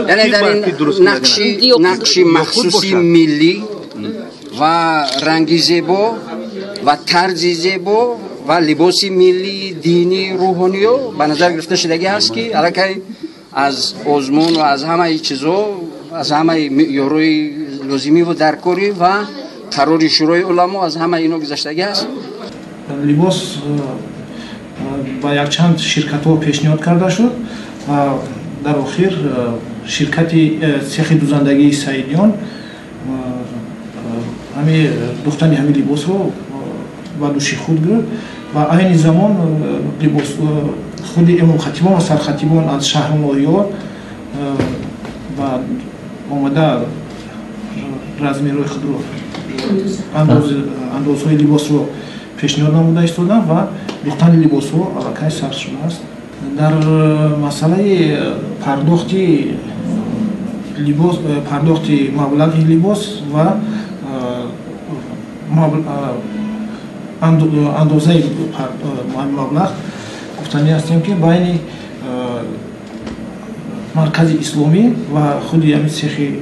Яъне дар ин нақши махсуси миллӣ ва ранги зебо ва тарзи зебо ва либоси миллӣ, динӣ, рӯҳониё ба назар гирифта шудагӣ ҳаст, ки аллакай аз озмун ва аз ҳамаи чизо, аз ҳамаи меъёрҳои лозимӣ ва даркорӣ ва қарори Шӯрои уламо, аз ҳамаи ино гузаштагӣ ҳаст. Либос ба якчанд ширкатҳо пешниҳод карда шуд ва дар охир ширкати цехи дузандагии Саидиён ҳами духтани ҳамин либосро ба дӯши худ гирифт ва айни замон либос худи имомхатибон ва сархатибон аз шаҳру ноҳияҳо ба омада размерҳои худро, андозҳои либосро пешниҳод намуда истоданд ва духтани либосҳо аллакай сар шудааст. Дар масъалаи пардохти либос, пардохти маблағи либос ва андозаи маблағ гуфтанӣ ҳастем, ки байни Маркази исломӣ ва худи ҳамин цехи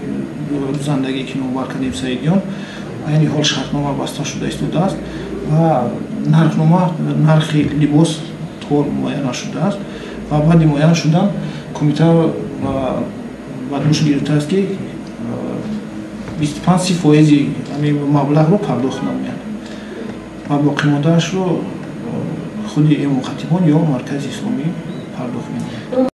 дузандагӣ, ки номбар кардем, Саидиён, айни ҳол шартнома баста шуда истодааст ва нархнома, нархи либос тор муайян нашудааст ва баъди муайян шудан кумита ба дӯш гирифтааст, ки 25-30 фоизи ҳамин маблағро пардохт намояд ва боқимондаашро худи имомхатибон ё Маркази исломӣ пардохт менамояд.